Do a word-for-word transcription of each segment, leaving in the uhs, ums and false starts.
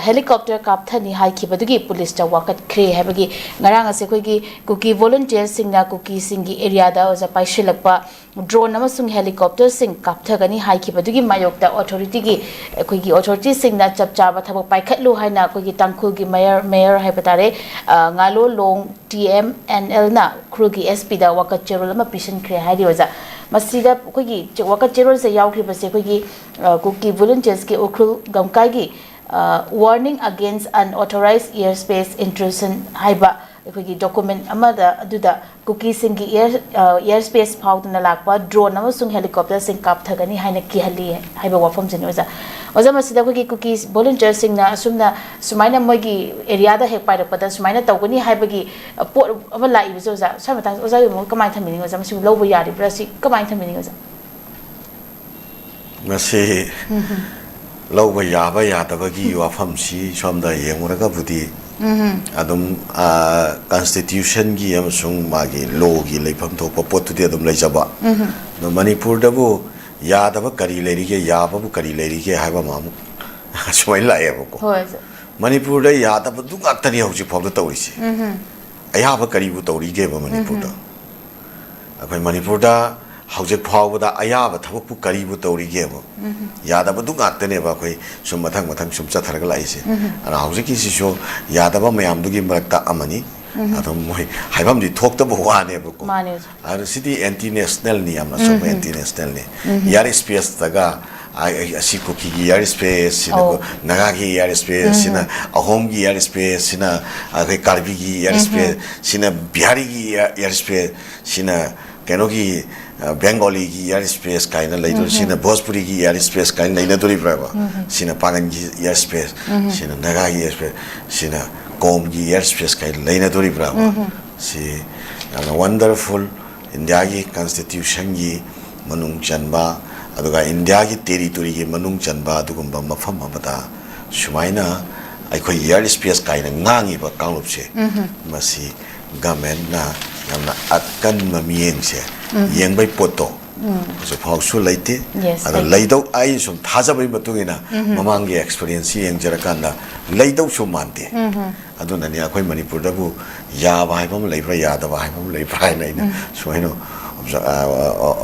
Helicopter ꯀꯥꯞꯊꯅꯤ ꯍꯥꯏꯈꯤꯕꯗꯨꯒꯤ ꯄꯨꯂꯤꯁꯇ ꯋꯥꯀꯠꯈ꯭ꯔꯦ ꯍꯥꯏꯕꯒꯤ ꯉꯔꯥꯡ ꯑꯁꯤ ꯑꯩꯈꯣꯏꯒꯤ ꯀꯨꯀꯤ ꯚꯣꯂꯨꯟꯇꯤꯌꯔꯁꯤꯡꯅ ꯀꯨꯀꯤꯁꯤꯡꯒꯤ ꯑꯦꯔꯤꯌꯥꯗ ꯑꯣꯖꯥ ꯄꯥꯏꯁꯤꯜꯂꯛꯄ ꯗ꯭ꯔꯣꯟ ꯑꯃꯁꯨꯡ ꯍꯦꯂꯤꯀꯣꯞꯇꯔꯁꯤꯡ ꯀꯥꯞꯊꯒꯅꯤ ꯍꯥꯏꯈꯤꯕꯗꯨꯒꯤ ꯃꯥꯌꯣꯛꯇ ꯑꯣꯊꯣꯔꯤꯇꯤꯒꯤ ꯑꯩꯈꯣꯏꯒꯤ ꯑꯣꯊꯣꯔꯤꯇꯤꯁꯤꯡꯅ ꯆꯞ ꯆꯥꯕ ꯊꯕꯛ ꯄꯥꯏꯈꯠꯂꯨ ꯍꯥꯏꯅ ꯑꯩꯈꯣꯏꯒꯤ ꯇꯥꯡꯈꯨꯜꯒꯤ ꯃꯦꯌꯔ ꯃꯦꯌꯔ ꯍꯥꯏꯕ ꯇꯥꯔꯦ, ꯉꯥꯂꯣꯂꯣꯡ ꯇꯤ ꯑꯦꯝ ꯑꯦꯟ ꯑꯦꯜꯅ ꯎꯈ꯭ꯔꯨꯜꯒꯤ ꯑꯦꯁ ꯄꯤꯗ ꯋꯥꯀꯠ ꯆꯦꯔꯣꯜ ꯑꯃ ꯄꯤꯁꯤꯟꯈ꯭ꯔꯦ ꯍꯥꯏꯔꯤ ꯑꯣꯖꯥ꯫ ꯃꯁꯤꯗ ꯑꯩꯈꯣꯏꯒꯤ ꯋꯥꯀꯠ ꯆꯦꯔꯣꯜꯁꯦ ꯌꯥꯎꯈ꯭ꯔꯤꯕꯁꯦ ꯑꯩꯈꯣꯏꯒꯤ ꯀꯨꯀꯤ ꯚꯣꯂꯨꯟꯇꯤꯌꯔꯁꯀꯤ Ukhrul ꯒꯝꯀꯥꯏꯒꯤ Warning Against Unauthorized Airspace Intrusion ꯍꯥꯏꯕ ꯑꯩꯈꯣꯏꯒꯤ ꯗꯣꯀꯨꯃꯦꯟ ꯑꯃꯗ ꯑꯗꯨꯗ ꯀꯨꯀꯤꯁꯤꯡꯒꯤ ꯏꯌꯔ ꯏꯌꯔ ꯁ꯭ꯄꯦꯁ ꯐꯥꯎꯗꯨꯅ ꯂꯥꯛꯄ ꯗ꯭ꯔꯣꯟ ꯑꯃꯁꯨꯡ ꯍꯦꯂꯤꯀꯣꯞꯇꯔꯁꯤꯡ ꯀꯥꯞꯊꯒꯅꯤ ꯍꯥꯏꯅ ꯀꯤꯍꯜꯂꯤ ꯍꯥꯏꯕ ꯋꯥꯐꯝꯁꯤꯅꯤ ꯑꯣꯖꯥ꯫ ꯑꯣꯖꯥ, ꯃꯁꯤꯗ ꯑꯩꯈꯣꯏꯒꯤ ꯀꯨꯀꯤ ꯚꯣꯂꯨꯟꯇꯤꯌꯔꯁꯤꯡꯅ ꯑꯁꯨꯝꯅ ꯁꯨꯃꯥꯏꯅ ꯃꯣꯏꯒꯤ ꯑꯦꯔꯤꯌꯥꯗ ꯍꯦꯛ ꯄꯥꯏꯔꯛꯄꯗ ꯁꯨꯃꯥꯏꯅ ꯇꯧꯒꯅꯤ ꯍꯥꯏꯕꯒꯤ ꯄꯣꯠ ꯑꯃ ꯂꯥꯛꯏꯕꯁꯦ ꯑꯣꯖꯥ, ꯁ꯭ꯋꯥꯏ ꯃꯇꯥꯡꯁꯦ ꯑꯣꯖꯥꯒꯤ ꯃꯣꯠ ꯀꯃꯥꯏꯅ ꯊꯝꯕꯤꯅꯤꯡꯉꯤ ꯑꯣꯖꯥ? ꯃꯁꯤꯕꯨ ꯂꯧꯕ ꯌꯥꯔꯤꯕ꯭ꯔꯥ? ꯁꯤ ꯀꯃꯥꯏꯅ ꯊꯝꯕꯤꯅꯤꯡꯉꯤ ꯑꯣꯖꯥ? ꯃꯁꯤ ꯂꯧꯕ ꯌꯥꯕ ꯌꯥꯗꯕꯒꯤ ꯋꯥꯐꯝꯁꯤ ꯁꯣꯝꯗ ꯌꯦꯡꯉꯨꯔꯒꯕꯨꯗꯤ ꯑꯗꯨꯝ ꯀꯟꯁꯇꯤꯇ꯭ꯌꯨꯁꯟꯒꯤ ꯑꯃꯁꯨꯡ ꯃꯥꯒꯤ ꯂꯣꯒꯤ ꯂꯩꯐꯝ ꯊꯣꯛꯄ ꯄꯣꯠꯇꯨꯗꯤ ꯑꯗꯨꯝ ꯂꯩꯖꯕ꯫ ꯑꯗꯣ ꯃꯅꯤꯄꯨꯔꯗꯕꯨ ꯌꯥꯗꯕ ꯀꯔꯤ ꯂꯩꯔꯤꯒꯦ, ꯌꯥꯕꯕꯨ ꯀꯔꯤ ꯂꯩꯔꯤꯒꯦ ꯍꯥꯏꯕ ꯑꯃ ꯑꯃꯨꯛ ꯁꯨꯃꯥꯏꯅ ꯂꯥꯛꯑꯦꯕꯀꯣ꯫ ꯍꯣꯏ ꯑꯣꯖꯥ꯫ ꯃꯅꯤꯄꯨꯔꯗ ꯌꯥꯗꯕꯗꯨ ꯉꯥꯛꯇꯅꯤ ꯍꯧꯖꯤꯛ ꯐꯥꯎꯗ ꯇꯧꯔꯤꯁꯦ꯫ ꯑꯌꯥꯕ ꯀꯔꯤꯕꯨ ꯇꯧꯔꯤꯒꯦꯕ ꯃꯅꯤꯄꯨꯔꯗ? ꯑꯩꯈꯣꯏ ꯃꯅꯤꯄꯨꯔꯗ ꯍꯧꯖꯤꯛ ꯐꯥꯎꯕꯗ ꯑꯌꯥꯕ ꯊꯕꯛꯄꯨ ꯀꯔꯤꯕꯨ ꯇꯧꯔꯤꯒꯦꯕ? ꯌꯥꯗꯕꯗꯨ ꯉꯥꯛꯇꯅꯦꯕ ꯑꯩꯈꯣꯏ ꯁꯨꯝ ꯃꯊꯪ ꯃꯊꯪ ꯁꯨꯝ ꯆꯠꯊꯔꯒ ꯂꯥꯛꯏꯁꯦ꯫ ꯑꯗꯨꯅ ꯍꯧꯖꯤꯛꯀꯤꯁꯤꯁꯨ ꯌꯥꯗꯕ ꯃꯌꯥꯝꯗꯨꯒꯤ ꯃꯔꯛꯇ ꯑꯃꯅꯤ꯫ ꯑꯗꯨꯝ ꯃꯣꯏ ꯍꯥꯏꯐꯝꯗꯤ ꯊꯣꯛꯇꯕ ꯋꯥꯅꯦꯕꯀꯣ꯫ ꯃꯥꯅꯦ ꯑꯣꯖꯥ꯫ ꯑꯗꯣ ꯁꯤꯗꯤ ꯑꯦꯟꯇꯤ ꯅꯦꯁꯅꯦꯜꯅꯤ, ꯌꯥꯝꯅ ꯑꯆꯧꯕ ꯑꯦꯟꯇꯤ ꯅꯦꯁꯅꯦꯜꯅꯤ꯫ ꯏꯌꯥꯔ ꯁ꯭ꯄꯦꯁꯇꯒ ꯑꯁꯤ ꯀꯨꯀꯤꯒꯤ ꯏꯌꯥꯔ ꯁ꯭ꯄꯦꯁ ꯁꯤꯅ, ꯑꯧ꯫ ꯅꯥꯒꯥꯒꯤ ꯏꯌꯥꯔ ꯁ꯭ꯄꯦꯁ ꯁꯤꯅ, ꯑꯍꯣꯝꯒꯤ ꯏꯌꯥꯔ ꯁ꯭ꯄꯦꯁ ꯁꯤꯅ, ꯑꯩꯈꯣꯏ ꯀꯥꯔꯕꯤꯒꯤ ꯏꯌꯥꯔ ꯁ꯭ꯄꯦꯁ ꯁꯤꯅ, ꯕꯤꯍꯥꯔꯤꯒꯤ ꯏꯌꯥꯔ ꯁ꯭ꯄꯦꯁ ꯁꯤꯅ, ꯀꯩꯅꯣꯒꯤ ꯕꯦꯡꯒꯣꯂꯤꯒꯤ ꯏꯌꯥꯔ ꯁ꯭ꯄꯦꯁ ꯀꯥꯏꯅ ꯂꯩꯗꯣꯔꯤ, ꯁꯤꯅ ꯚꯣꯖꯄꯨꯔꯤꯒꯤ ꯏꯌꯥꯔ ꯁ꯭ꯄꯦꯁ ꯀꯥꯏꯅ ꯂꯩꯅꯗꯣꯔꯤꯕ꯭ꯔꯕ? ꯁꯤꯅ ꯄꯥꯡꯒꯟꯒꯤ ꯏꯌꯥꯔ ꯁ꯭ꯄꯦꯁ, ꯁꯤꯅ ꯅꯥꯒꯥꯒꯤ ꯏꯌꯥꯔ ꯁ꯭ꯄꯦꯁ, ꯁꯤꯅ ꯀꯣꯝꯒꯤ ꯏꯌꯥꯔ ꯁ꯭ꯄꯦꯁ ꯀꯥꯏꯅ ꯂꯩꯅꯗꯣꯔꯤꯕ꯭ꯔꯕ? ꯁꯤ ꯌꯥꯝꯅ ꯋꯟꯗꯔꯐꯨꯜ, ꯏꯟꯗꯤꯌꯥꯒꯤ ꯀꯟꯁꯇꯤꯇ꯭ꯌꯨꯁꯟꯒꯤ ꯃꯅꯨꯡ ꯆꯟꯕ, ꯑꯗꯨꯒ ꯏꯟꯗꯤꯌꯥꯒꯤ ꯇꯦꯔꯤꯇꯣꯔꯤꯒꯤ ꯃꯅꯨꯡ ꯆꯟꯕ ꯑꯗꯨꯒꯨꯝꯕ ꯃꯐꯝ ꯑꯃꯗ ꯁꯨꯃꯥꯏꯅ ꯑꯩꯈꯣꯏ ꯏꯌꯥꯔ ꯁ꯭ꯄꯦꯁ ꯀꯥꯏꯅ ꯉꯥꯡꯉꯤꯕ ꯀꯥꯡꯂꯨꯞꯁꯦ, ꯃꯁꯤ ꯒꯃꯦꯟꯅ ꯌꯥꯝꯅ ꯑꯀꯟꯕ ꯃꯤꯠꯌꯦꯡꯁꯦ ꯌꯦꯡꯕꯩ ꯄꯣꯠꯇꯣ ꯍꯧꯖꯤꯛ ꯐꯥꯎꯁꯨ ꯂꯩꯇꯦ꯫ Yes, ꯑꯗꯣ ꯂꯩꯇꯦ꯫ ꯂꯩꯗꯧ, ꯑꯩ ꯁꯨꯝ ꯊꯥꯖꯕꯒꯤ ꯃꯇꯨꯡ ꯏꯟꯅ ꯃꯃꯥꯡꯒꯤ experience ꯁꯤ ꯌꯦꯡꯖꯔꯀꯥꯟꯗ ꯂꯩꯗꯧꯁꯨ ꯃꯥꯟꯗꯦ꯫ ꯑꯗꯨꯅꯅꯤ ꯑꯩꯈꯣꯏ ꯃꯅꯤꯄꯨꯔꯗꯕꯨ ꯌꯥꯕ ꯍꯥꯏꯕ ꯑꯃ ꯂꯩꯕ꯭ꯔꯥ, ꯌꯥꯗꯕ ꯍꯥꯏꯕ ꯑꯃ ꯂꯩꯕ꯭ꯔꯥ ꯍꯥꯏꯅ ꯑꯩꯅ ꯁꯨꯃꯥꯏꯅ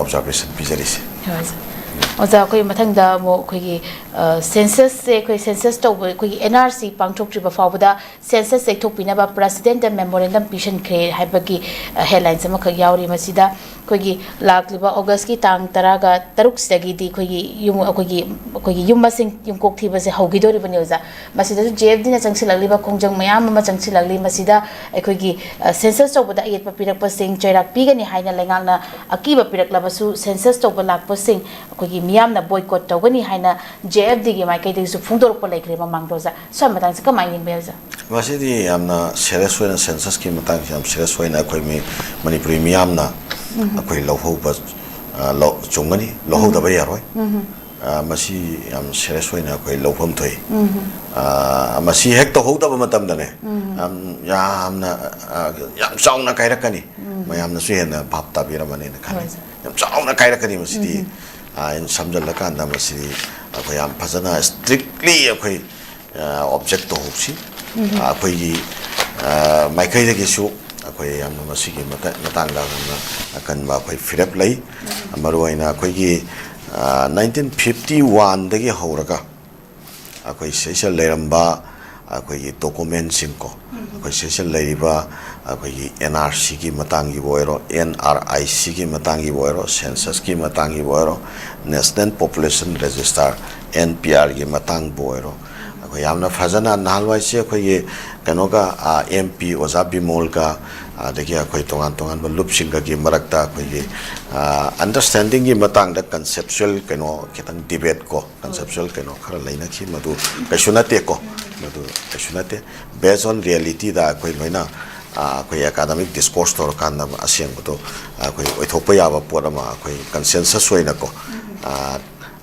observation ꯄꯤꯖꯔꯤꯁꯦ꯫ ꯍꯣꯏ, ꯑꯣꯖꯥ꯫ ꯑꯣꯖꯥ, ꯑꯩꯈꯣꯏ ꯃꯊꯪꯗ ꯑꯃꯨꯛ ꯑꯩꯈꯣꯏꯒꯤ ꯁꯦꯟꯁꯁꯁꯦ, ꯑꯩꯈꯣꯏ ꯁꯦꯟꯁꯁ ꯇꯧꯕ, ꯑꯩꯈꯣꯏꯒꯤ ꯑꯦꯟ ꯑꯥꯔ ꯁꯤ ꯄꯥꯡꯊꯣꯛꯇ꯭ꯔꯤꯕ ꯐꯥꯎꯕꯗ ꯁꯦꯟꯁꯁ ꯌꯩꯊꯣꯛꯄꯤꯅꯕ president ꯗ memorandum ꯄꯤꯁꯤꯟꯈ꯭ꯔꯦ ꯍꯥꯏꯕꯒꯤ ꯍꯦꯗꯂꯥꯏꯟꯁ ꯑꯃꯈꯛ ꯌꯥꯎꯔꯤ꯫ ꯃꯁꯤꯗ ꯑꯩꯈꯣꯏꯒꯤ ꯂꯥꯛꯂꯤꯕ ꯑꯣꯒꯁꯀꯤ ꯇꯥꯡ ꯇꯔꯥꯒ ꯇꯔꯨꯛꯁꯤꯗꯒꯤꯗꯤ ꯑꯩꯈꯣꯏꯒꯤ ꯌꯨꯝ, ꯑꯩꯈꯣꯏꯒꯤ, ꯑꯩꯈꯣꯏꯒꯤ ꯌꯨꯝ ꯃꯁꯤꯡ, ꯌꯨꯝꯀꯣꯛ ꯊꯤꯕꯁꯦ ꯍꯧꯈꯤꯗꯣꯔꯤꯕꯅꯤ, ꯑꯣꯖꯥ꯫ ꯃꯁꯤꯗꯁꯨ ꯖꯦ ꯑꯦꯐ ꯗꯤꯅ ꯆꯪꯁꯤꯜꯂꯛꯂꯤꯕ ꯈꯣꯡꯖꯪ ꯃꯌꯥꯝ ꯑꯃ ꯆꯪꯁꯤꯜꯂꯛꯂꯤ꯫ ꯃꯁꯤꯗ ꯑꯩꯈꯣꯏꯒꯤ ꯁꯦꯟꯁꯁ ꯇꯧꯕꯗ ꯑꯌꯦꯠꯄ ꯄꯤꯔꯛꯄꯁꯤꯡ ꯆꯩꯔꯥꯛ ꯄꯤꯒꯅꯤ ꯍꯥꯏꯅ ꯂꯩꯉꯥꯛꯅ ꯑꯀꯤꯕ ꯄꯤꯔꯛꯂꯕꯁꯨ, ꯁꯦꯟꯁꯁ ꯇꯧꯕ ꯂꯥꯛꯄꯁꯤꯡ ꯑꯩꯈꯣꯏꯒꯤ ꯃꯤꯌꯥꯝꯅ boycott ꯇꯧꯒꯅꯤ ꯍꯥꯏꯅ ꯖꯦ ꯑꯦꯐ ꯗꯤꯒꯤ ꯃꯥꯏꯀꯩꯗꯒꯤꯁꯨ ꯐꯣꯡꯗꯣꯔꯛꯄ ꯂꯩꯈ꯭ꯔꯦ ꯃꯃꯥꯡꯗ, ꯑꯣꯖꯥ꯫ ꯁ꯭ꯋꯥꯏ ꯃꯇꯥꯡꯁꯦ ꯀꯃꯥꯏꯅ ꯌꯦꯡꯕ ꯌꯥꯏ, ꯑꯣꯖꯥ? ꯃꯁꯤꯗꯤ ꯌꯥꯝꯅ serious ꯑꯣꯏꯅ, census ꯀꯤ ꯃꯇꯥꯡꯁꯤ ꯌꯥꯝ serious ꯑꯣꯏꯅ ꯑꯩꯈꯣꯏ ꯃꯤ, ꯃꯅꯤꯄꯨꯔꯤ ꯃꯤꯌꯥꯝꯅ ꯑꯩꯈꯣꯏ ꯂꯧꯍꯧꯕ, ꯑ, ꯂꯧ-, ꯆꯨꯝꯒꯅꯤ, ꯂꯧꯍꯧꯗꯕ ꯌꯥꯔꯣꯏ꯫ ꯑ, ꯃꯁꯤ ꯌꯥꯝ serious ꯑꯣꯏꯅ ꯑꯩꯈꯣꯏ ꯂꯧꯐꯝ ꯊꯣꯛꯏ꯫ ꯑ, ꯃꯁꯤ ꯍꯦꯛ ꯇꯧꯍꯧꯗꯕ ꯃꯇꯝꯗꯅꯦ, ꯌꯥꯝ, ꯌꯥꯝꯅ, ꯑ, ꯌꯥꯝ ꯆꯥꯎꯅ ꯀꯥꯏꯔꯛꯀꯅꯤ꯫ ꯃꯌꯥꯝꯅꯁꯨ ꯍꯦꯟꯅ ꯚꯥꯞ ꯇꯥꯕꯤꯔꯝꯃꯅꯤꯅ ꯈꯜꯂꯤ꯫ ꯍꯣꯏ, ꯁꯥꯔ꯫ ꯌꯥꯝ ꯆꯥꯎꯅ ꯀꯥꯏꯔꯛꯀꯅꯤ ꯃꯁꯤꯗꯤ꯫ ꯑ, ꯑꯩꯅ ꯁꯝꯖꯜꯂꯀꯥꯟꯗ ꯃꯁꯤꯗꯤ ꯑꯩꯈꯣꯏ ꯌꯥꯝ ꯐꯖꯅ strictly ꯑꯩꯈꯣꯏ, ꯑ, object ꯇꯧꯍꯧꯁꯤ꯫ ꯑ, ꯑꯩꯈꯣꯏꯒꯤ, ꯑ, ꯃꯥꯏꯀꯩꯗꯒꯤꯁꯨ ꯑꯩꯈꯣꯏ ꯌꯥꯝꯅ ꯃꯁꯤꯒꯤ ꯃꯇ-, ꯃꯇꯥꯡꯗ ꯌꯥꯝꯅ ꯑꯀꯟꯕ ꯑꯩꯈꯣꯏ ꯐꯤꯔꯦꯞ ꯂꯩ꯫ ꯃꯔꯨꯑꯣꯏꯅ ꯑꯩꯈꯣꯏꯒꯤ, ꯑ, nineteen fifty one ꯗꯒꯤ ꯍꯧꯔꯒ ꯑꯩꯈꯣꯏ ꯁꯤꯁꯤꯗ ꯂꯩꯔꯝꯕ ꯑꯩꯈꯣꯏꯒꯤ document ꯁꯤꯡ ꯀꯣ, ꯑꯩꯈꯣꯏ ꯁꯤꯁꯤꯗ ꯂꯩꯔꯤꯕ ꯑꯩꯈꯣꯏꯒꯤ ꯑꯦꯟ ꯑꯥꯔ ꯁꯤꯒꯤ ꯃꯇꯥꯡꯒꯤꯕꯨ ꯑꯣꯏꯔꯣ, ꯑꯦꯟ ꯑꯥꯔ ꯑꯥꯏ ꯁꯤꯒꯤ ꯃꯇꯥꯡꯒꯤꯕꯨ ꯑꯣꯏꯔꯣ, census ꯀꯤ ꯃꯇꯥꯡꯒꯤꯕꯨ ꯑꯣꯏꯔꯣ, National Population Register, N P R ꯒꯤ ꯃꯇꯥꯡꯕꯨ ꯑꯣꯏꯔꯣ, ꯑꯩꯈꯣꯏ ꯌꯥꯝꯅ ꯐꯖꯅ ꯅꯍꯥꯟꯋꯥꯏꯁꯦ ꯑꯩꯈꯣꯏꯒꯤ ꯀꯩꯅꯣꯒ, ꯑ, ꯑꯦꯝ ꯄꯤ ꯑꯣꯖꯥ ꯕꯤꯃꯣꯜꯒ, ꯑꯗꯒꯤ ꯑꯩꯈꯣꯏ ꯇꯣꯉꯥꯟ ꯇꯣꯉꯥꯟꯕ ꯂꯨꯞꯁꯤꯡꯒꯒꯤ ꯃꯔꯛꯇ ꯑꯩꯈꯣꯏꯒꯤ, ꯑ, understanding ꯒꯤ ꯃꯇꯥꯡꯗ conceptual ꯀꯩꯅꯣ ꯈꯤꯇꯪ debate ꯀꯣ, conceptual ꯀꯩꯅꯣ ꯈꯔ ꯂꯩꯅꯈꯤ꯫ ꯃꯗꯨ ꯀꯩꯁꯨ ꯅꯠꯇꯦꯀꯣ, ꯃꯗꯨ ꯀꯩꯁꯨ ꯅꯠꯇꯦ꯫ Based on reality ꯗ ꯑꯩꯈꯣꯏ ꯂꯣꯏꯅ, ꯑ, ꯑꯩꯈꯣꯏ academic discourse ꯇꯧꯔꯀꯥꯟꯗ ꯑꯁꯦꯡꯕꯗꯣ ꯑꯩꯈꯣꯏ ꯑꯣꯏꯊꯣꯛꯄ ꯌꯥꯕ ꯄꯣꯠ ꯑꯃ ꯑꯩꯈꯣꯏ consensus ꯑꯣꯏꯅꯀꯣ, ꯑ,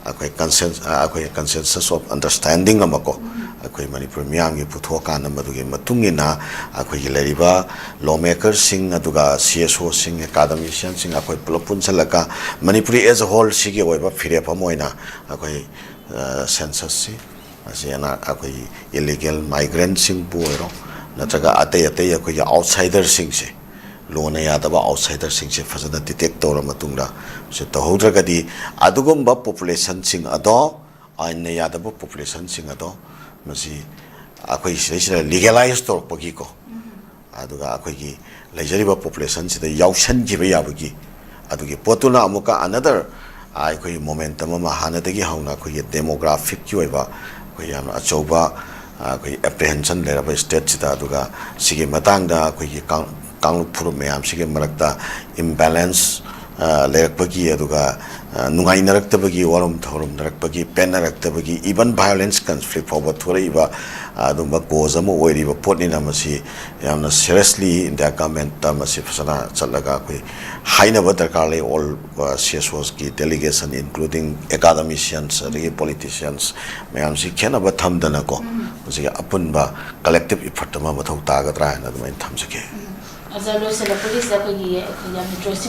ꯑꯩꯈꯣꯏ consen-, ꯑ, ꯑꯩꯈꯣꯏ consensus of understanding ꯑꯃꯀꯣ, ꯑꯩꯈꯣꯏ ꯃꯅꯤꯄꯨꯔ ꯃꯤꯌꯥꯝꯒꯤ ꯄꯨꯊꯣꯛꯑꯀꯥꯟꯗ ꯃꯗꯨꯒꯤ ꯃꯇꯨꯡ ꯏꯟꯅ ꯑꯩꯈꯣꯏꯒꯤ ꯂꯩꯔꯤꯕ ꯂꯣ ꯃꯦꯀꯔꯁꯤꯡ, ꯑꯗꯨꯒ ꯁꯤ ꯑꯦꯁ ꯑꯣꯁꯤꯡ, ꯑꯦꯀꯥꯗꯃꯤꯁꯤꯌꯥꯟꯁꯤꯡ, ꯑꯩꯈꯣꯏ ꯄꯨꯂꯞ ꯄꯨꯟꯁꯤꯜꯂꯒ ꯃꯅꯤꯄꯨꯔꯤ ꯑꯦꯖ ꯑ ꯍꯣꯜꯁꯤꯒꯤ ꯑꯣꯏꯕ ꯐꯤꯔꯦꯞ ꯑꯃ ꯑꯣꯏꯅ ꯑꯩꯈꯣꯏ ꯁꯦꯟꯁꯁꯁꯤ ꯃꯁꯤ ꯑꯩꯈꯣꯏ ꯏꯂꯤꯒꯦꯜ ꯃꯥꯏꯒ꯭ꯔꯦꯟꯁꯤꯡꯕꯨ ꯑꯣꯏꯔꯣ, ꯅꯠꯇ꯭ꯔꯒ ꯑꯇꯩ ꯑꯇꯩ ꯑꯩꯈꯣꯏꯒꯤ ꯑꯥꯎꯠꯁꯥꯏꯗꯔꯁꯤꯡꯁꯦ, ꯂꯣꯅ ꯌꯥꯗꯕ ꯑꯥꯎꯠꯁꯥꯏꯗꯔꯁꯤꯡꯁꯦ ꯐꯖꯅ ꯗꯤꯇꯦꯛ ꯇꯧꯔ ꯃꯇꯨꯡꯗ ꯁꯤ ꯇꯧꯍꯧꯗ꯭ꯔꯒꯗꯤ ꯑꯗꯨꯒꯨꯝꯕ ꯄꯣꯄꯨꯂꯦꯁꯟꯁꯤꯡ ꯑꯗꯣ, ꯑꯥꯏꯟꯅ ꯌꯥꯗꯕ ꯄꯣꯄꯨꯂꯦꯁꯟꯁꯤꯡ ꯑꯗꯣ ꯃꯁꯤ ꯑꯩꯈꯣꯏ ꯁꯤꯗꯩꯁꯤꯗ ꯂꯤꯒꯦꯂꯥꯏꯁ ꯇꯧꯔꯛꯄꯒꯤꯀꯣ, ꯑꯗꯨꯒ ꯑꯩꯈꯣꯏꯒꯤ ꯂꯩꯖꯔꯤꯕ ꯄꯣꯄꯨꯂꯦꯁꯟꯁꯤꯗ ꯌꯥꯎꯁꯟꯈꯤꯕ ꯌꯥꯕꯒꯤ ꯑꯗꯨꯒꯤ ꯄꯣꯠꯇꯨꯅ ꯑꯃꯨꯛꯀ ꯑꯅꯗꯔ ꯑꯩꯈꯣꯏꯒꯤ ꯃꯣꯃꯦꯟꯇꯝ ꯑꯃ ꯍꯥꯟꯅꯗꯒꯤ ꯍꯧꯅ ꯑꯩꯈꯣꯏꯒꯤ ꯗꯦꯃꯣꯒ꯭ꯔꯥꯐꯤꯛꯀꯤ ꯑꯣꯏꯕ ꯑꯩꯈꯣꯏ ꯌꯥꯝꯅ ꯑꯆꯧꯕ ꯑꯩꯈꯣꯏ ꯑꯦꯄ꯭ꯔꯤꯍꯦꯟꯁꯟ ꯂꯩꯔꯕ ꯁ꯭ꯇꯦꯠꯁꯤꯗ, ꯑꯗꯨꯒ ꯁꯤꯒꯤ ꯃꯇꯥꯡꯗ ꯑꯩꯈꯣꯏꯒꯤ ꯀꯥꯡ-, ꯀꯥꯡꯂꯨꯞ ꯐꯨꯔꯨꯞ ꯃꯌꯥꯝꯁꯤꯒꯤ ꯃꯔꯛꯇ ꯏꯝꯕꯦꯂꯦꯟꯁ ꯂꯩꯔꯛꯄꯒꯤ, ꯑꯗꯨꯒ ꯅꯨꯡꯉꯥꯏꯅꯔꯛꯇꯕꯒꯤ, ꯋꯥꯔꯨꯝ ꯊꯧꯔꯨꯝꯅꯔꯛꯄꯒꯤ, ꯄꯦꯟꯅꯔꯛꯇꯕꯒꯤ, ꯏꯚꯟ ꯚꯥꯏꯑꯣꯂꯦꯟꯁ ꯀꯟꯐ꯭ꯂꯤꯛ ꯐꯥꯎꯕ ꯊꯣꯔꯛꯏꯕ ꯑꯗꯨꯝꯕ ꯀꯣꯖ ꯑꯃ ꯑꯣꯏꯔꯤꯕ ꯄꯣꯠꯅꯤꯅ ꯃꯁꯤ ꯌꯥꯝꯅ ꯁꯤꯔꯤꯌꯁꯂꯤ ꯏꯟꯗꯤꯌꯥ ꯒꯃꯦꯟꯠꯇ ꯃꯁꯤ ꯐꯖꯅ ꯆꯠꯂꯒ ꯑꯩꯈꯣꯏ ꯍꯥꯏꯅꯕ ꯗꯔꯀꯥꯔ ꯂꯩ꯫ All C S ꯑꯣꯁꯀꯤ delegation, including ꯑꯦꯀꯥꯗꯃꯤꯁꯤꯌꯟꯁ ꯑꯗꯒꯤ ꯄꯣꯂꯤꯇꯤꯁꯤꯌꯟꯁ ꯃꯌꯥꯝꯁꯤ ꯈꯦꯠꯅꯕ ꯊꯝꯗꯅꯀꯣ, ꯃꯁꯤꯒꯤ ꯑꯄꯨꯟꯕ ꯀꯂꯦꯛꯇꯤꯞ ꯏꯐꯔꯠ ꯑꯃ ꯃꯊꯧ ꯇꯥꯒꯗ꯭ꯔꯥ ꯍꯥꯏꯅ ꯑꯗꯨꯃꯥꯏꯅ ꯊꯝꯖꯒꯦ꯫ ꯑꯣꯖꯥ, ꯂꯣꯏꯁꯤꯜꯂꯛꯄꯒꯤꯁꯤꯗ ꯑꯩꯈꯣꯏꯒꯤ, ꯑꯩꯈꯣꯏ ꯌꯥꯝꯅ ꯏꯟꯇꯔꯦꯁꯇꯤꯡ